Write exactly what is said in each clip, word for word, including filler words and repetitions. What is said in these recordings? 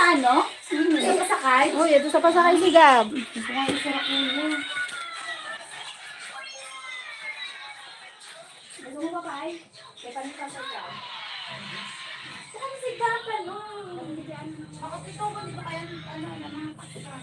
Ano? Sa pasakay? Uy, ito sa pasakay si Gab. Ay, sarap yun. Gusto mo pa, Pai? May panipasok ka. Saka sa sigdapan, no? Makapito ko, di ba kaya, ano, ano, mga paksa?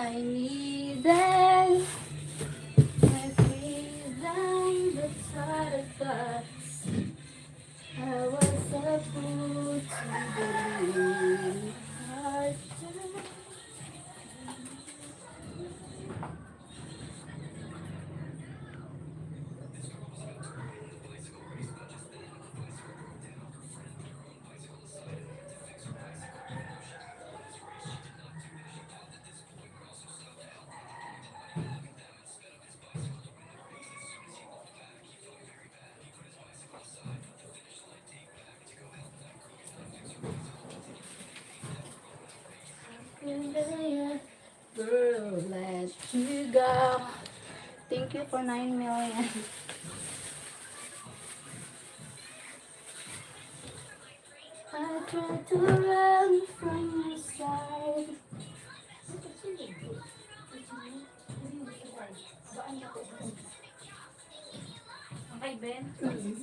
I needed my freedom, the thought of thoughts I was a fool to believe. Girl, let you go. Thank you for nine million. I try to run from your side. Ang kay Ben? Mm.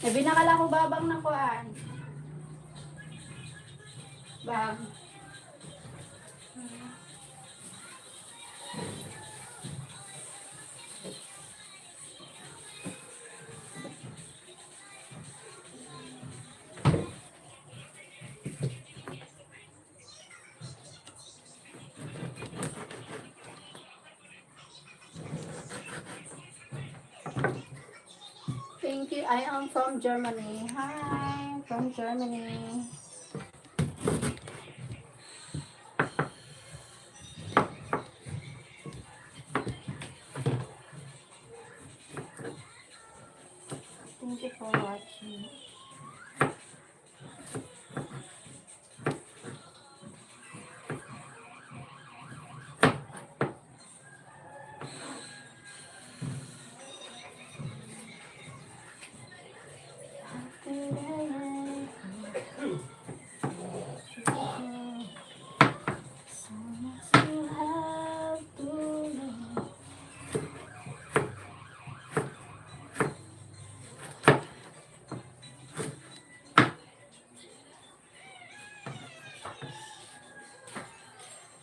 Sabi na kala ko babang na kuan. Bag. Thank you. I am from Germany. Hi, from Germany. Thank you for watching.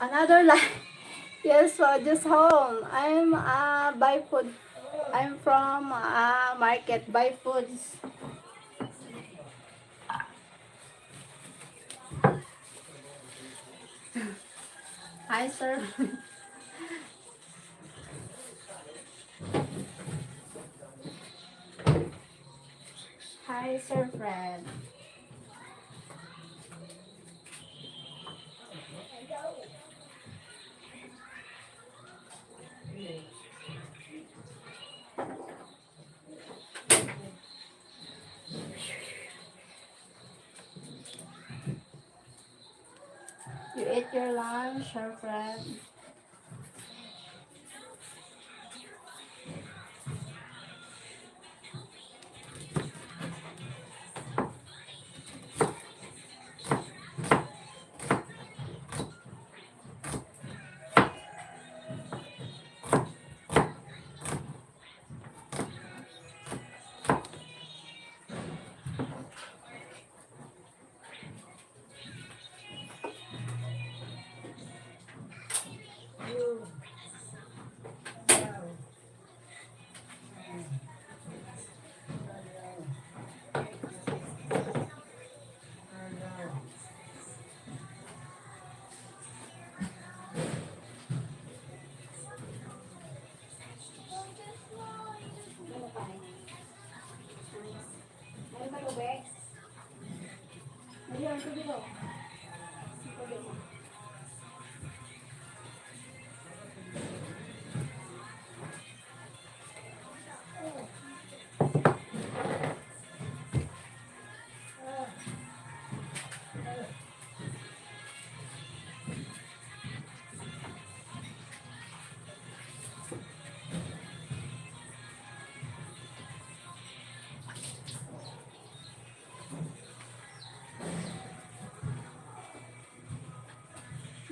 Another life. Yes, so just home. I'm, uh, buy food. I'm from, uh, market, buy foods. Hi, sir. Hi, Sir Fred. You ate your lunch, Sir Fred?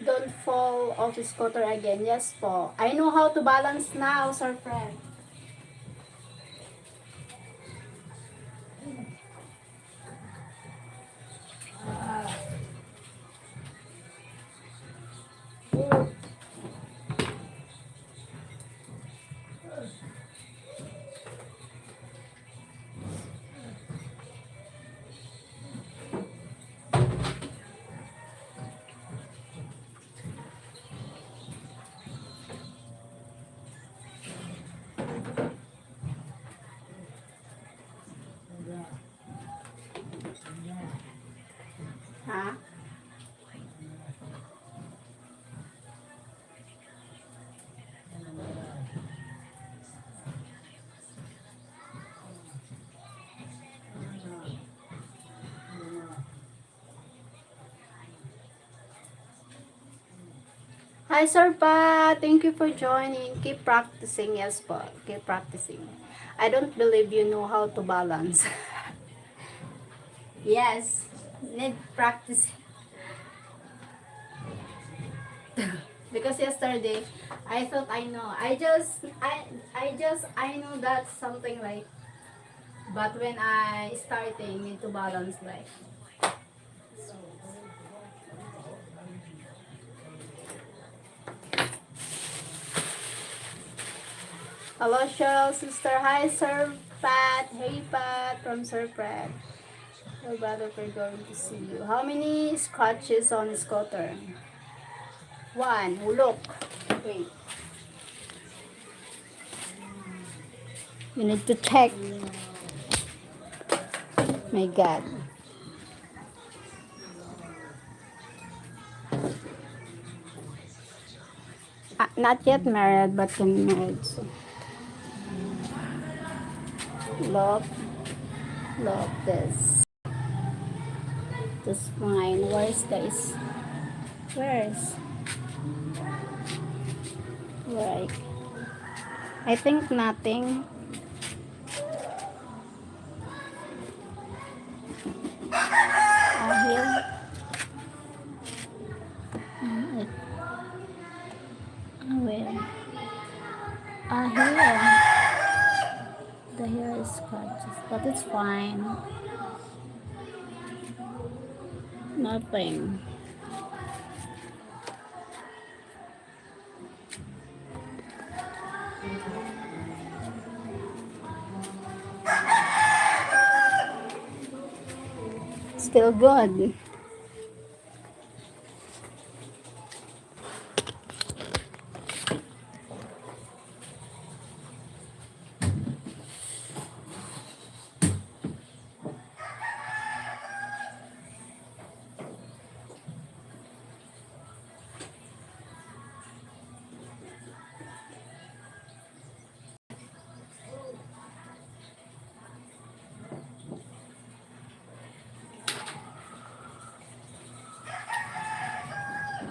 Don't fall off scooter again. Yes po. I know how to balance now, Sir Fred. Ha? Hi, Sir Pa. Thank you for joining. Keep practicing. Yes po. Keep practicing. I don't believe you know how to balance. Yes. Need practice. Because yesterday, I thought I know. I just, I, I just, I know that something like, but when I starting, need to balance like. Hello, Cheryl sister. Hi, Sir Pat. Hey, Pat, from Sir Pat. Your brother, we're going to see you. How many scratches on scooter? One. Look. Wait. You need to check. My God. Ah, not yet married, but can married soon. Look. Look this. This fine. Where's guys? Where's? Right. I think nothing. Ahil. Mm, it, ah, where? Ahil. The hair is cut, but it's fine. Nothing. Still good.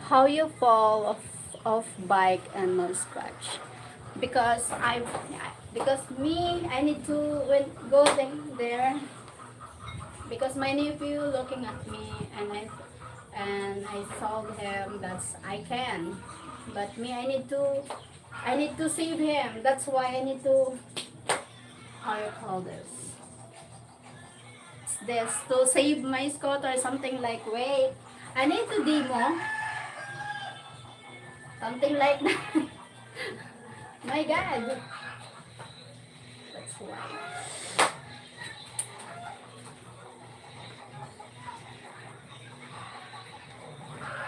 How you fall off, off bike and no scratch? Because I, because me, I need to when, go there, there because my nephew looking at me and I and I told him that I can, but me I need to I need to save him. That's why I need to, how you call this? This to save my scooter, something like, wait, I need to demo. Something like that. My God. That's why.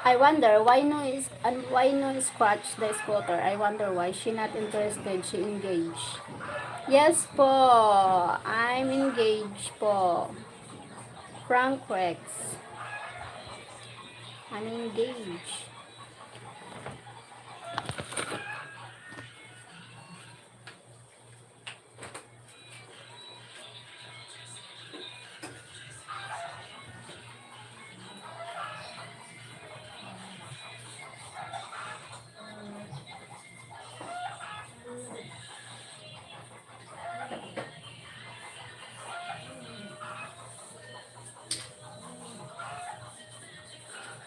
I wonder why no is and why no scratch the scooter. I wonder why she not interested. She engaged. Yes po, I'm engaged po. Frank Rex. I'm engaged.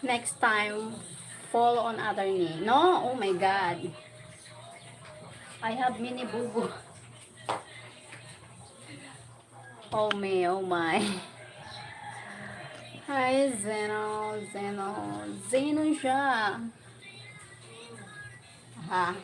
Next time, fall on other knee. No? Oh my God. I have mini boo-boo. Oh me, oh my. Hi, Zeno, Zeno, Zeno siya. Aha.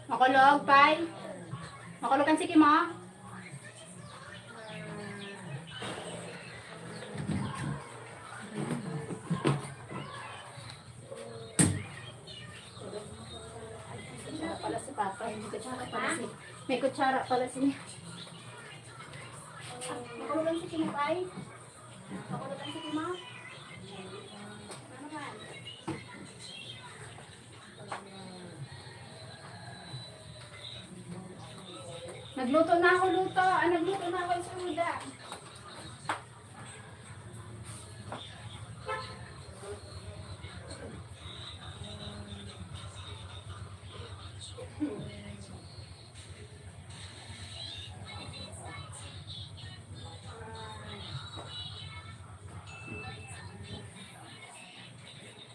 Makulog, Pay? Makulog an siki mo? May kutsara pala si Papa. May kutsara pala si... Makulog an siki mo, Pay? Makulog an siki mo? Ano man? Nagluto na ako, luto. Ah, nagluto na ako, isuda.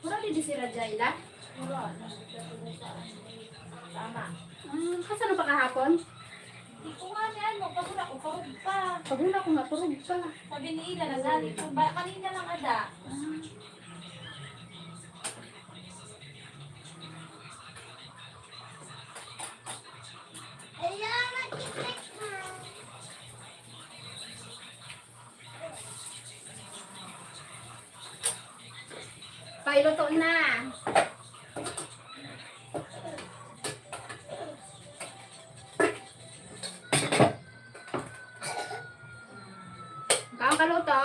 Mura di di si Rajaila? Mura. Tama. Ah, kasano pa kahapon? Di ko nga ni ano, pagula ko, turog pa. Pagula ko nga, turog pa. Sabi ni Ida, nagali ko. Ba, kanina lang ada. Ah. Pailuto na. Kaon ka luto.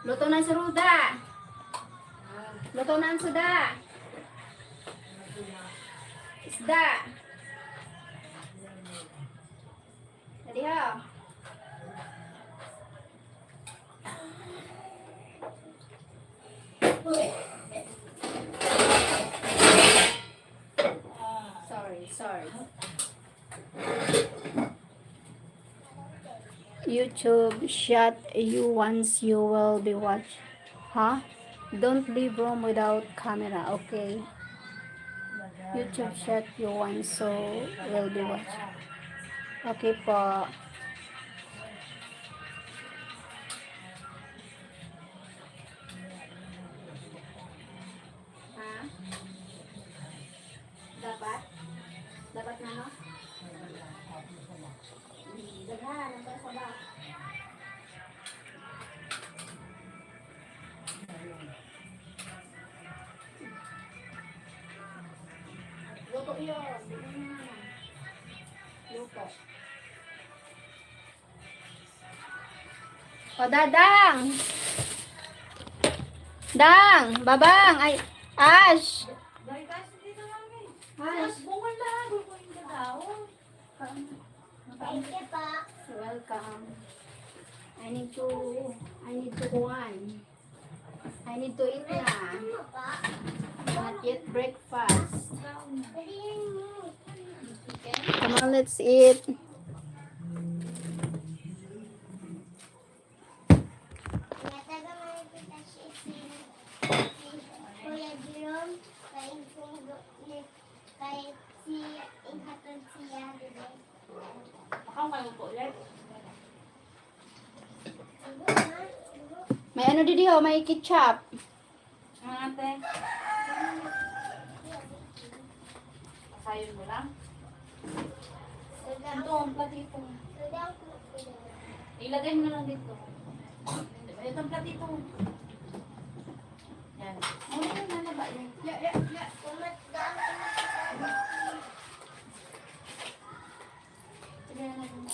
Luto na an suda. Luto na an suda. Isda. Dali ho. Sorry, sorry. YouTube shot you once you will be watched. Huh? Don't leave room without camera, okay? YouTube shot you once so will be watched. Okay po. Ha? Dapat? Dapat na, no? Hmm, daghan ang pagkasaba. Luto yun. Luto. O, Dadang. Dang, Babang, ay, Ash. Ash. Thank you po. Welcome. I need to, I need to kuhan. I need to eat na. Not yet breakfast. Come on, let's eat. Kuya Jerome, kay kung kay si ihatod siya dito. May ano didi, oh, may ketchup. Ang ate. Kasayon mo lang. Ito, ang platito. Ilagay mo na lang dito. Ito ang platito. Yan. Ano yun? Ano ba yun? Ya, ya, ya. Sige, ano yun?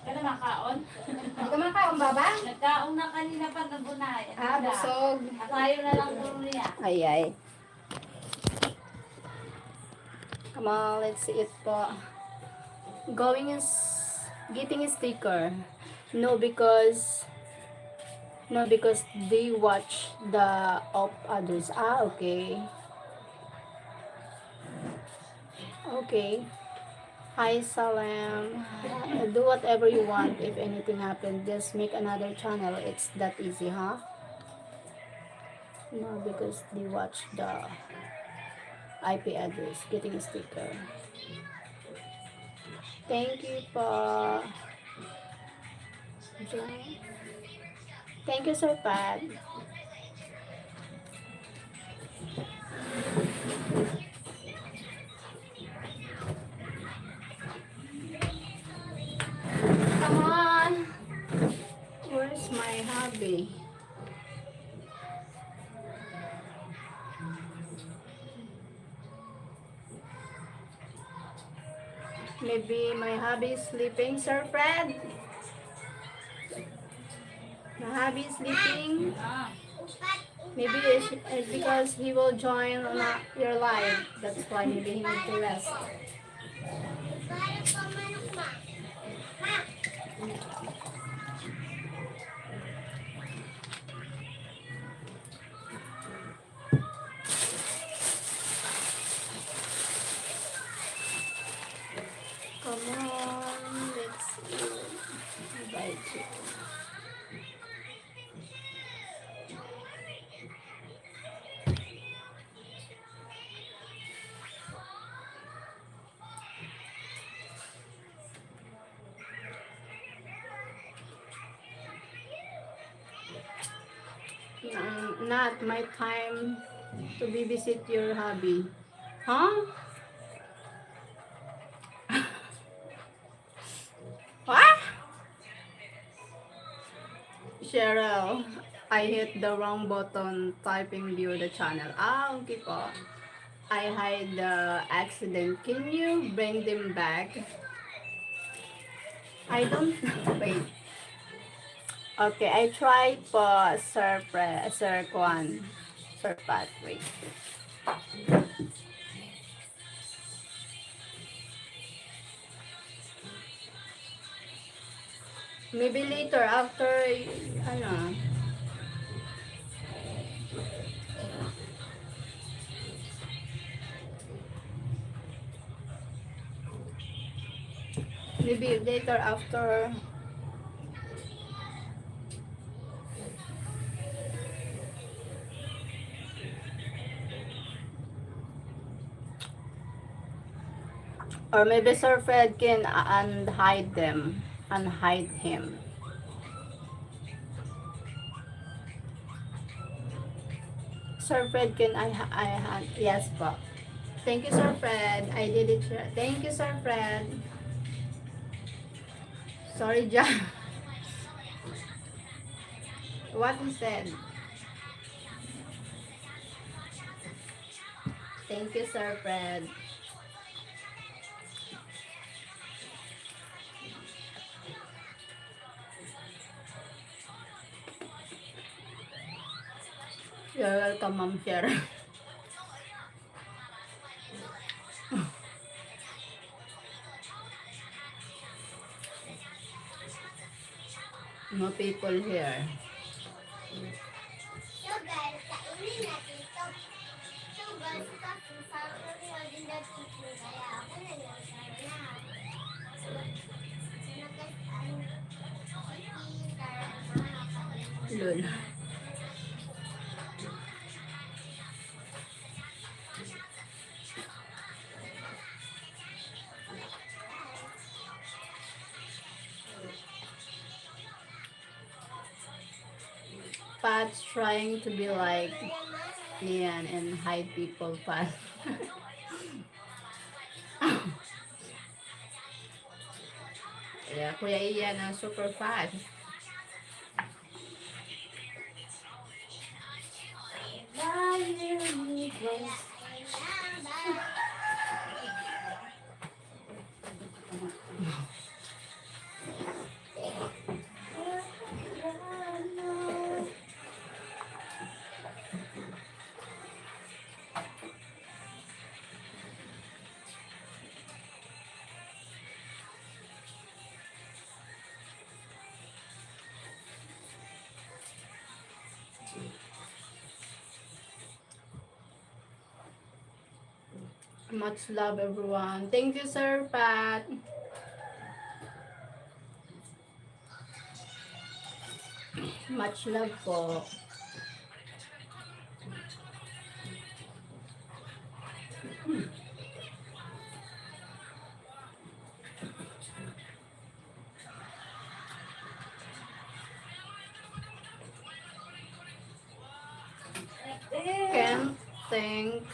Ka na makaon? Hindi ka makaon, Baba? Nagkaon na kanina pag nagunay. Ah, busog. Asayo na lang puro niya. Ay, ay. Come on, let's see it po. Going is getting a sticker. No, because, no, because they watch the of others. Ah, okay. Okay. Hi, Salem. Do whatever you want. If anything happened, just make another channel. It's that easy, huh? No, because they watch the I P address, getting a sticker. Thank you po. Thank you, Sir Pat. Come on. Where's my hubby? Maybe my hubby is sleeping, Sir Fred? My hubby is sleeping. Maybe it's, it's because he will join on, uh, your live. That's why maybe he need to rest. Come on, let's go. Bye, chicken. Mm, not my time to babysit your hubby. Huh? Ah! Cheryl, I hit the wrong button typing view the channel. Ah, okay po. I hide the accident. Can you bring them back? I don't, wait. Okay, I try po, Sir Pre-, Sir Kwan. Sir Pat, wait. Maybe later after, ano, maybe later after. Or maybe Sir Fred can, uh, unhide them, unhide him. Sir Fred, can I ha-, I ha-, yes po. Thank you, Sir Fred. I did it, sir. Thank you, Sir Fred. Sorry, John. What he said? Thank you, Sir Fred. You're welcome, Ma'am Sher. No people here. Lol. Pat's trying to be like Ian and hide people, Pat. Yeah, Kuya Ian, uh, super fast. Much love, everyone. Thank you, Sir Pat. Much love po. Can't think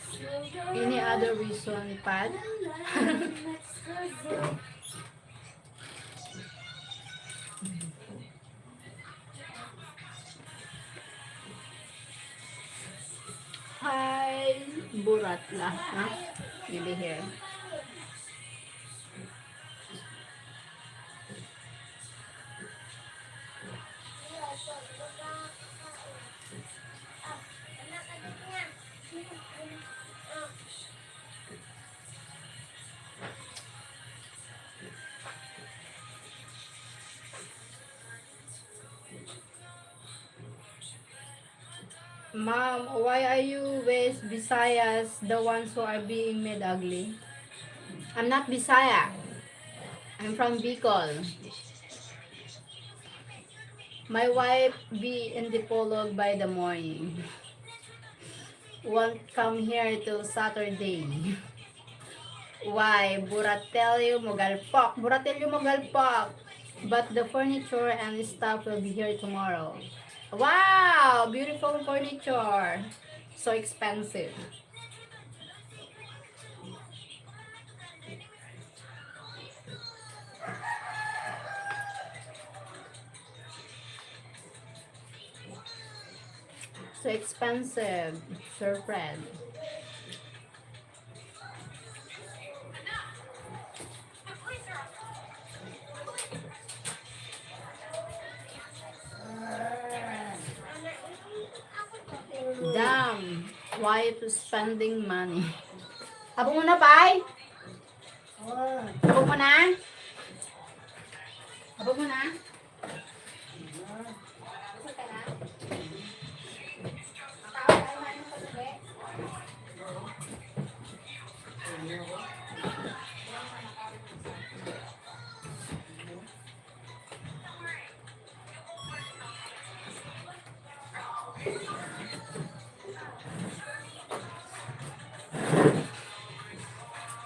any other reason, Pat. Hi, Burat lah, ha? Maybe here. Mom, why are you with Bisayas, the ones who are being made ugly? I'm not Bisaya. I'm from Bicol. My wife be in Dipolog by the morning. Won't come here till Saturday. Why? Buratelyo mogalpok. Buratelyo mogalpok. But the furniture and stuff will be here tomorrow. Wow! Beautiful furniture. So expensive. So expensive, Sir Fred. Damn, why you spending money? Abog mo na, Pay? Abog mo na? Abog mo na?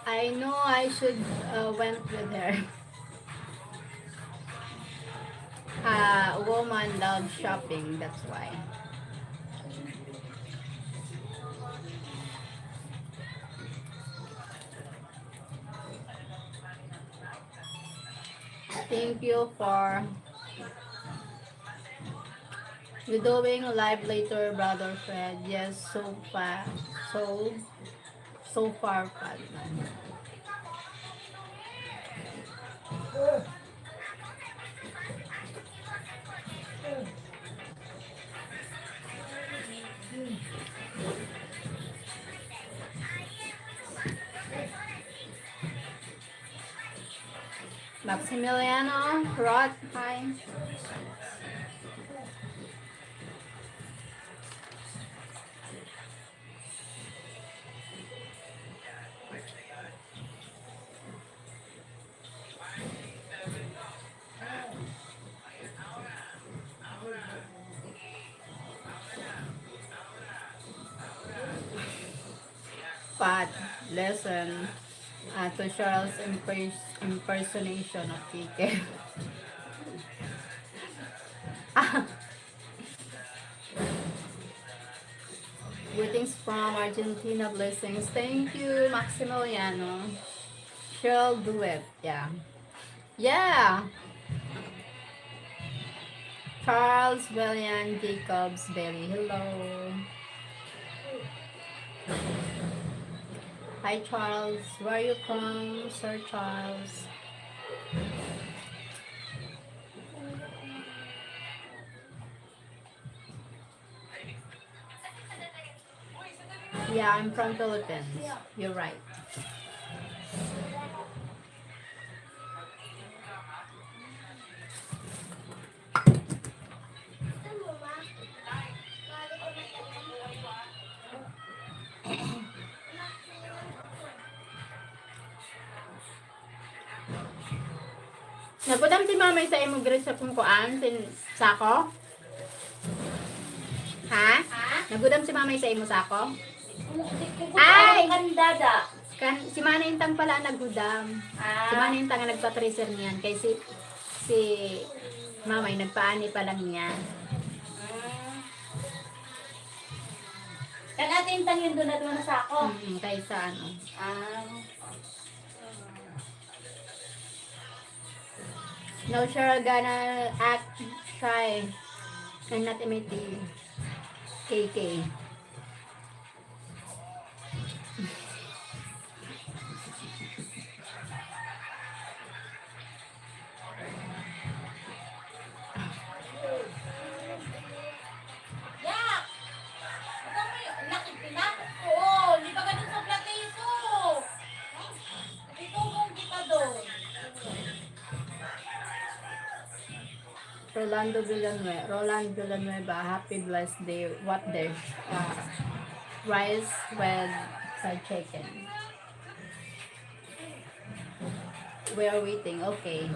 I know I should, uh, went with her. Uh, woman love shopping, that's why. Thank you for you doing live later, brother Fred. Yes, so far, so, so far, far. Maximiliano Roth, hi. Pat, listen, uh, to Charles' impers-, impersonation of Kike. Greetings from Argentina, blessings. Thank you, Maximiliano. She'll do it, yeah. Yeah. Charles William Jacobs Bailey, hello. Hi, Charles. Where are you from, Sir Charles? Yeah, I'm from Philippines. You're right. Nagudam si Mamay sa imo diri sa kun kuan, sin sako? Ha? Ha? Nagudam si Mamay sa imo sako? Ay! Kan dada. Kan, si Manay Intang pala ang nagudam. Ah. Si Manay Intang ang nagpa-tracer niyan. Kay si, si Mamay nagpaani pa lang niyan. Ah. Kan Ate Intang yun, doon na doon na sako. Mm, kay sa ano. Ah. No, sure, gonna act shy and not imitate K K. Yak! Ito mo yung laki pinapok ko. Oh, di ba ganun sa platito? Itulong kita doon. Rolando Villanueva, Roland Villanueva, happy blessed day. What dish? Uh, rice with fried chicken. We are waiting. Okay.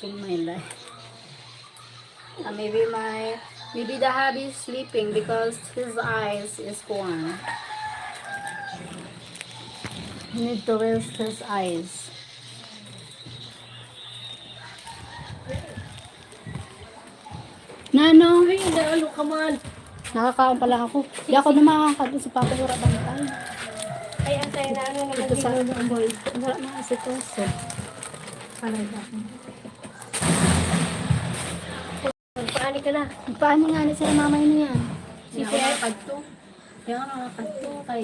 In my life. Uh, maybe my, maybe the hubby is sleeping because his eyes is gone. Need to rest his eyes. Nano? Ay, naano ka man? Nakakaon pa lang ako. Di ako na makakadto si Papa, wala bantay. Ay, ang tayo na ano naman. Ito sa, boy. Wala na si Toso. Aray, ako. Magpaani ka na. Magpaani nga na sila, mamay na yan. Sige. Kaya nga, kadto. Kaya nga, kadto. Kay,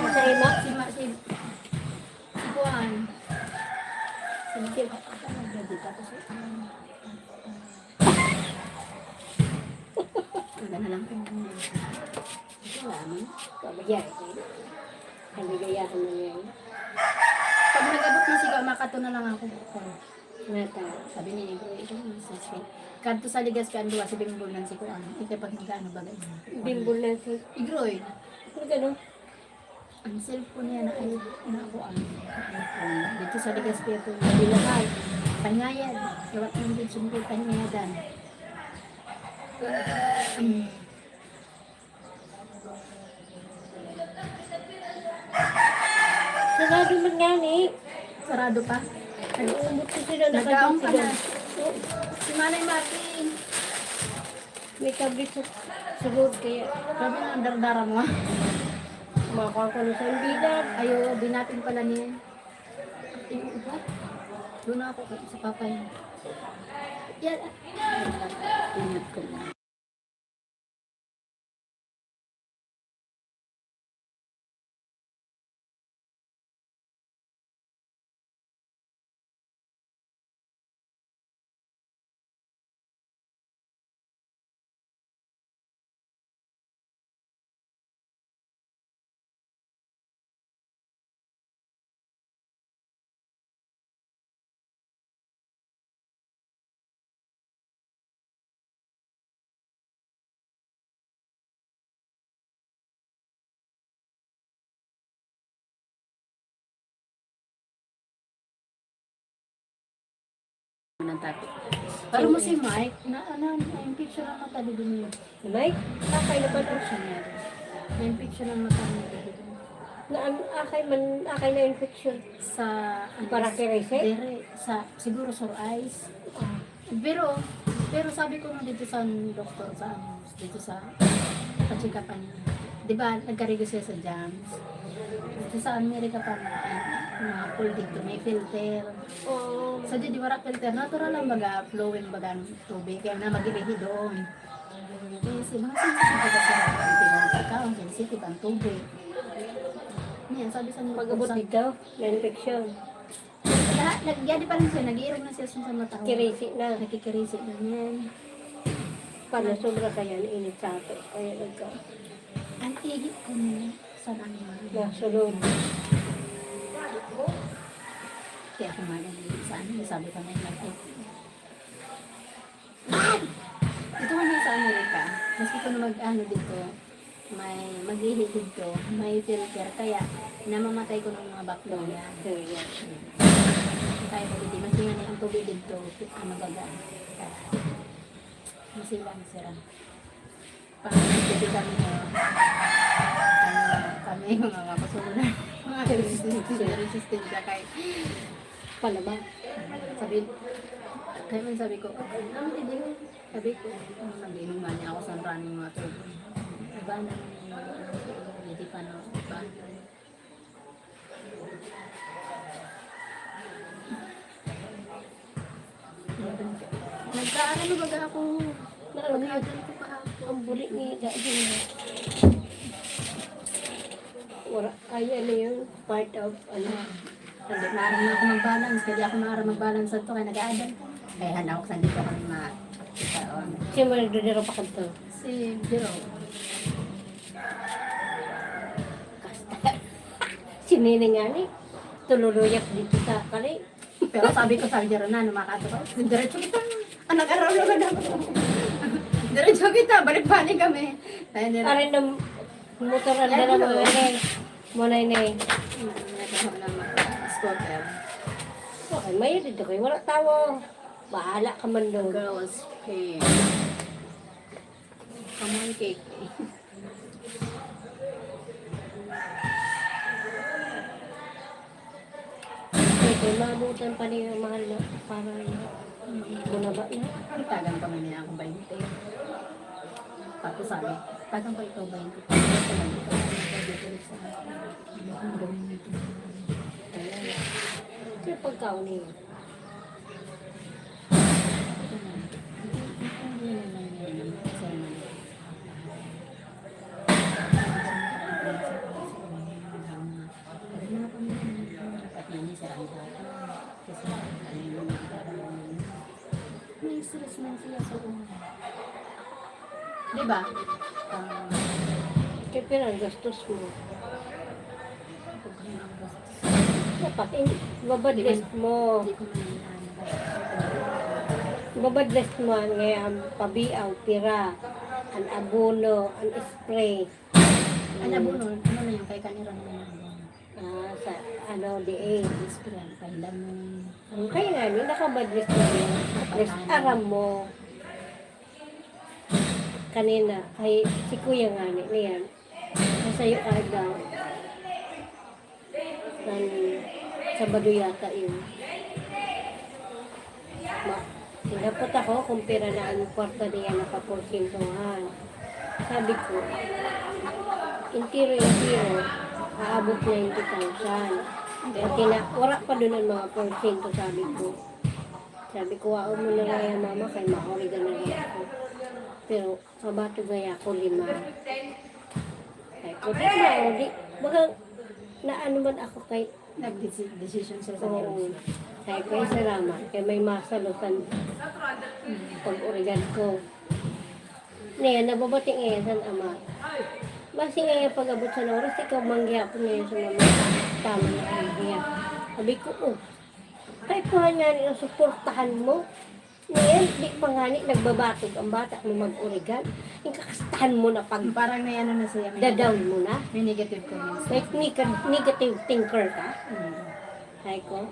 sa ima, si ma, si, si Kuan. Si Miguel, ako, ako, nagdadita ko sa, wala na lang kung, wala naman. Pag nagyari kayo. Kaligayahan na niya. Pag nag-abot na siguro, makato na lang ako. Nata, sabi ni Igroy, ito na, sis, eh. Kadto sa Legazpi an duwa, si Bimbol nan si Kuan. Ito pag mag-ano, bagay niya. Bimbol nan si Igroy. Ano gano? An cellphone niya na, ay, na Kuan. Dito sa Legazpi ito, bilahal. Tanyayad. Lawat ng din sumbi, tanyayadan. Sarado man nga ni. Sarado pa? Nag-uumot ko sila, nagagaw sila. Si Manay Martin. May tablet sa sulod kaya. Sabi nga, ang dardara mo, ah. Makakuha ko na sa bilat. Ayo, binating pala niya. Yung iba, doon ako sa papa niya. Yan. Ingat ko na. Ang tapi. Pero mo si Mike, na, ano, na-infection ang mata, di ba niya? Mike? Akay na ba daw siya niya? Na-infection ang mata niya, di ba? Na, ano, akay man, akay na infection. Sa, ano, para kerese? Dere, sa, siguro sore eyes. Ah. Pero, pero sabi ko nga dito sa doktor, sa, ano, dito sa pa-check-upan niya. Di ba, nagkarigo siya sa jams. Dito sa Amerika pa, mga pool dito, may filter. Oo. Sa dito, wala filter. Natural lang baga, flowing baga ng tubig. Kaya na mag-irihi doon. Kasi mga sensitive baga sa mga pagkaon, sensitive ang tubig. Yan, sabi sa doktor. Pag-abot sa dito, may infection. Lahat, nagyadi pa rin siya, nag-iirog na siya sa mata ko. Kirisi na. Nakikirisi na niyan. Paano sobra kaya ang init sa atin? Kaya nagka- Ang igit ko niya sa mga nasulog. Kaya kumain sa ano, sabi ko na yun. Ito kami sa Amerika, maski ko na mag-ano dito, may mag-ihi dito, may filter, kaya namamatay ko ng mga bakterya. Bakterya. Kaya ko dito, maski nga na yung tubig dito, ano baga, masilang sira. Pag dito kami, ano, kami, mga kasunod na, mga resistant, resistant ka kay Palaba. Sabi, kaya man sabi ko, "Ano, hindi." Sabi ko, "Ano, nag-inom nga niya ako sa running water." Iba na, hindi pa na, iba. Nagkaano baga ako? Nag-aadal ko kahapon. Ang buri ni Daddy. Wala, ay, ano yun? Part of, ano? Hindi, maaram na ako mag-balance. Kaya di ako maaram mag-balance ato, kaya nag-aadal. Kaya hanaw ko sa dito kami ma-, kaon. Sino ba nagdodiro pa kadto? Si Jero. Kasta. Si Nene nga ni, tululuyak dito sa kali. Pero sabi ko sa Jero na, ano, makakato ko, diretso kita. Anak, araw na ba daw? Diretso kita, balik balik kami. Ayun, nila. Arin ng motor, ang dala mo, ano eh. Muna yun eh. Hmm, ito naman, scooter. Okay, mayo dito kayo. Wala tawo. Bahala ka man doon. Girls' pain. Kamoy cake. Pwede, maabutan pa niya, mahal na, para bunaba na. Tagan pa man niya ako baynte. Tapos sabi, tagan pa ikaw baynte. Tapos sabi ko, "Ano ba dito sa akin?" Ayan. Yung pagkaon niya. May stress man siya sa una. Di ba? Ah, kaya pera ang gastos mo. Dapat, eh, babad list mo. Di ko na, di ko na inaano. Babad list mo, ang, eh, ang pabiaw, pira, ang abono, ang spray. Ang abono, ano na yun? Kay kanira naman ang abono. Ah, sa, ano, di eh. Spray, ang kailan mo. Ang kaya nga, hindi nakabad list mo yun. At least, aram mo. Kanina, ay, si Kuya nga ni, niyan. Nasa iyo ka daw. Ng Sabado yata yun. Ma, hinapot ako kung pira na ang kwarta niya nakaporsyento nga. Sabi ko, entero-entero, aabot ninety thousand. Kaya tina, wala pa doon ang mga porsyento, sabi ko. Sabi ko, "Wao mo na nga yan, mama, kay maurigan na lang ako." Pero, mabato gaya ako lima. Ay, ko, di ba, o, di, baga, naano man ako kay, nagdesi-, decision siya sa, oo, nerves. Ay, ko, salamat. Kay may masalutan pag-urigan ko. Niya, nababati ngayon sa ama. Basi ngayon pag-abot sa oras, ikaw mangyapon ngayon sa mama. Tama na ang hiya. Sabi ko, "Oh, kay kuha nga ni ang suportahan mo." Ngayon, di pa nga ni nagbabatog ang bata mo mag-urigan. Yung kakastahan mo na pag, parang may ano na siya, may, da-down mo na. May negative comments. May neg-, negative thinker ka. Mm. Ay ko.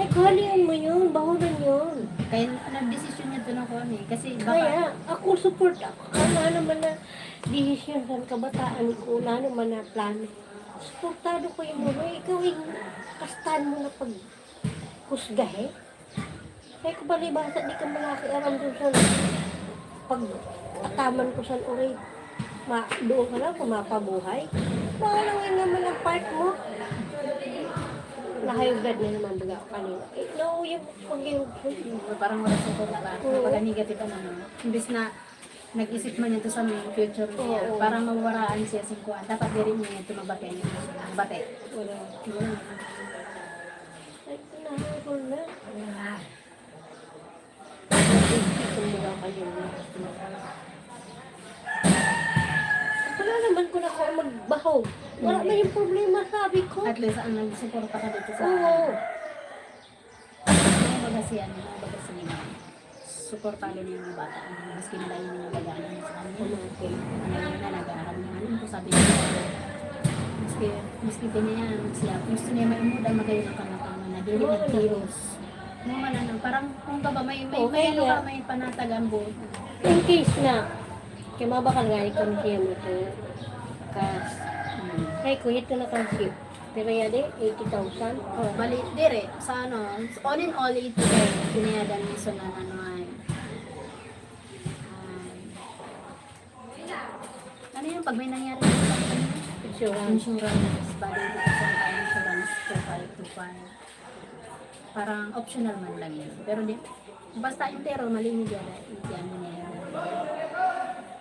Ay, kuhanin mo yun. Bahuran yun. Kaya nagdesisyon niya doon ako, ano eh. Kasi baka, kaya, ako support ako. Ano naman na desisyon sa kabataan ko, ano naman na plano. Suportado ko yung mga, ikaw yung kastan mo na pag husgahe. Kaya ko palibasa, di ka malaki aram doon sa pag-ataman ko sa uri. Ma, doon ka lang kung mapabuhay. Baka lang yun naman ang part mo. Nahayugad na naman baga ako kanina. Eh, no, yung pag-iwag ko. Parang wala sa ko, parang, oo, baga negative ang ano. Imbis na nag-isip man ito sa mga future niya. Oo. Parang mawaraan siya singkuan. Dapat diri niya ito mabate niya. Mabate. Wala. Wala. Ay, nahabol na. Ah. Kumbaga kayo na. Wala naman ko na ako magbahog. Wala man yung problema, sabi ko. At least, ang nagsuporta ka dito sa, oo. Ano baga si, ano, ano baga si Nina? Suportado niya yung bata. Maski na lang yung mga baga, ano, sa kanya. Okay. Ano yun na, nag-aaral niya. Ano ko sabi niya? Maski, maski din niya, siya, gusto niya may muda, magayon ang kamataman na dili nagtiros. Ano man, ano, parang, kung ka ba, may, may, oo, may, ano ka, may panatag ang buo. In case na, kaya mabakal nga rin kami siya mo ito. Kas, hmm, kay kuya ito na kasi. Pero yadi, eighty thousand. Oh, bali, dire, sa ano, all in all, eighty-five, pinayadan mo sa nan-, ano, ay, ay, ano yun, pag may nangyari sa insurance, insurance, bali, eighty thousand ang insurance, two five, two five. Parang optional man lang yun. Pero di, basta entero, malinis yan, eh, yan, yan.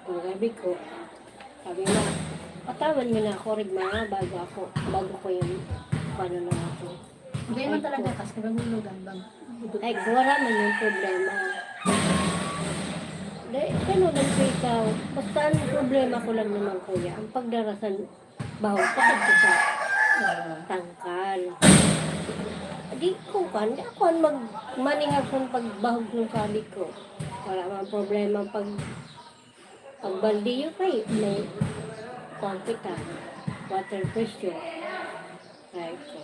Kung sabi ko, sabi na, patawan mo na ako, Rigma, bago ako, bago ko yung, paano na ako. Hindi man talaga, kasi kabagulugan, bag-, ay, wala man yung problema. Dahil, ano lang po ikaw, basta ang problema ko lang naman, kuya, ang pagdarasan, bahog pa kadto sa, ah, tangkal. Di ko kan, di ako ang mag-, maningag kung pagbahog ng sabi ko. Wala man problema pag, pagbaldiyo kay may kuwan kita, water pressure. Ay ko.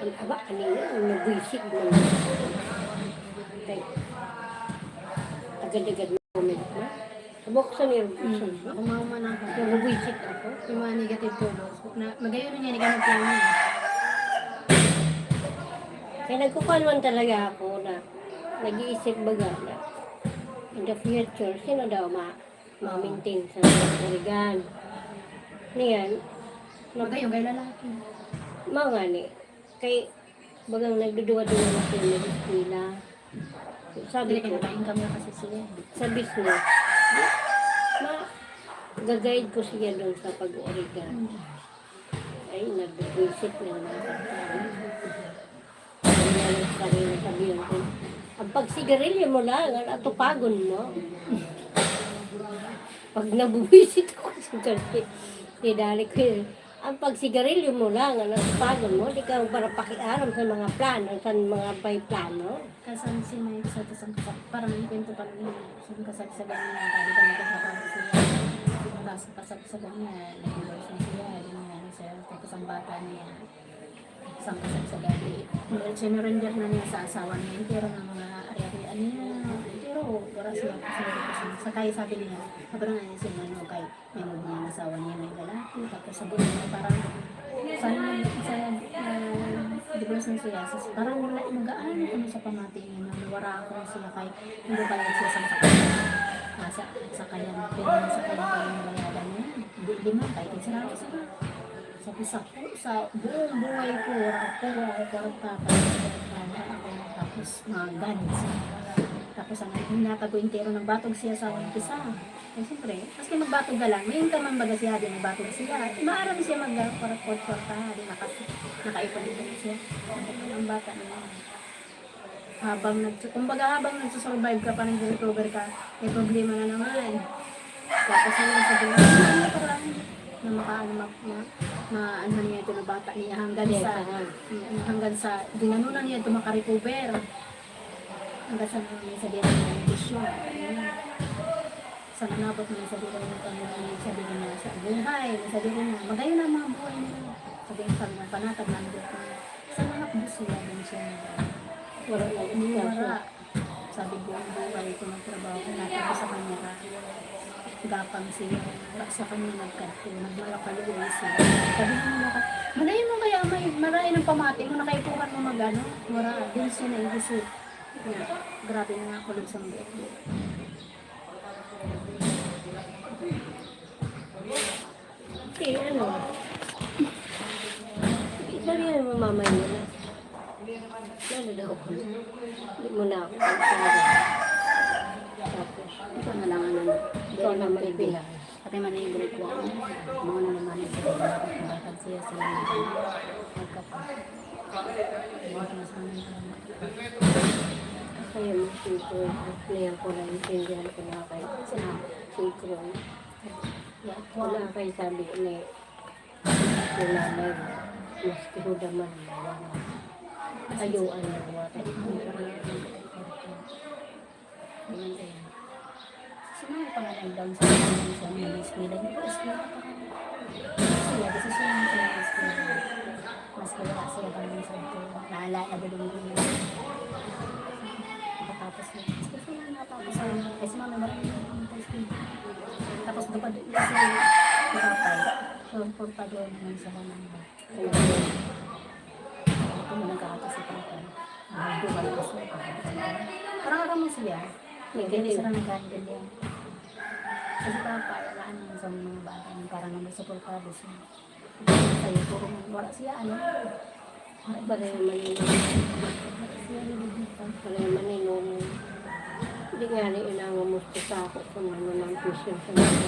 Ang aba, kanina, ang nabwisit mo. Kay, Gad-gad na comment na. Buksan niyo, buksan niyo. Ako, mama na ako. Nabubuwisit ako. Yung mga negative comments. Na, magayon na niya, hindi ka nagplano. Kaya nagkukuhan man talaga ako na nag-iisip baga na in the future, sino daw ma-, ma-maintain sa Urigan. Niyan, ma- Magayon kay lalaki. Mao ngani. Kay, bagang nagduduwa-duwa na sila mag-eskwela. Sabi ko, income na kasi siya. Sa business, ma-, ga-guide ko siya doon sa pag-Urigan. Ay, nabubwisit na naman. Ang pagsigarilyo mo lang, ano, atupagon mo. Pag nabubwisit ako sa gabi, idali ko yun. Ang pagsigarilyo mo lang, ano, atupagon mo, di ka para pakialam sa mga plano, sa mga may plano. Kasan si Mike sa tasang kasa-, parang yung kwento pa rin yun. Sa kasagsagan niya, di ba nagkakaroon siya? Tapos kasagsagan niya, nag-divorce na siya, di niya, ano siya, tapos ang bata niya. Isang kasagsagan. Sinurrender na niya sa asawa niya, entero ng mga ari-arian niya. Pero wala siya, kasi sakay, sabi niya, sobrang ano siya, ano, kay may mga asawa niya, may lalaki. Tapos sabi niya, parang, sa, sa, ah, divorce na siya, sa, parang wala yung gaan kung sa pamati niya, na wala ako siya kay, hindi ba yun siya sa sakay? Ah, sa, sa kanya, pero sa kanya, parang bayadan niya. Hindi, hindi man, kahit yung sarado siya. Sabi sa, sa buong buhay ko, wala ako, wala ako kwarta, wala ako, tapos mga guns. Tapos ang hinatag ko entero, nagbatog siya sa umpisa. Eh, siyempre, maski magbatog ka lang, may income man baga siya, di magbatog siya. Eh, maaram siya mag-, kwarta, di naka-, nakaipon-ipon siya. Ang bata na yun. Habang nag-, kumbaga, habang nagsusurvive ka pa, nag-recover ka, may problema na naman. Tapos yun, sabi niya, "Ano pa lang?" Na makaano, ma-, ma-, maano niya ito na bata niya hanggang sa, mm, hanggang sa, ginanunan niya ito makarecover. Hanggang sa may sabi niya, may bisyo. Sa manabot mo, sabi ko, ano pa mo, sabi ko na sa buhay, sabi ko na, magayon na mga buhay nila. Sabi ko, pag napanatag na ang buhay, sa mga puso, sabi siya, wala na, wala. Sabi ko, ang buhay ko, nagtrabaho ko, natapos sa kanya, gapang siya, sa kanya nagkadto, nagmalakaluwi siya. Sabi ko, malayo mo kaya, may marayo ng pamati mo, nakaipuhan mo mag-ano, wala, dun siya naisip. Grabe na nga, kulog sa mga. Okay, ano? Sabi nga mo, mama yun na. Lalo daw ako. Hindi mo na ako. Tapos, ikaw na lang, ano, ikaw na lang magbibigay. Pati man yung grade one, mga na naman yung pagkakag siya sa mga nagkapa. Mga na sa mga. Kaya mo siguro, ngayon ko na intindihan ko na kay siguro. Wala kay sabi ni, ni nanay, mas kinuda man, ayuan na mga tayo. Sino yung panganay daw sa mga eskwela? Hindi ko eskwela pa kami. Siya, kasi siya yung pinag-eskwela. Mas kilala siya ba yung sa ito? Naalala na doon yung nakatapos yun. Kasi sila nakatapos sa, kasi mga marami yung tapos yun. Tapos doon pa doon kasi si Papay. So, portado naman sa mga. Ito mo nagkakapos sa Papay. Nagdugal kasi. Parang aram mo siya. Hindi sila nagkaintindihan. Kasi Papay, wala naman sa mga bata. Parang nagsuportado siya. Sa'yo, puro wala siya, ano? Pareho man yun. Pareho man yun. Hindi nga rin inangamusta sa ako kung ano ng vision sa mga.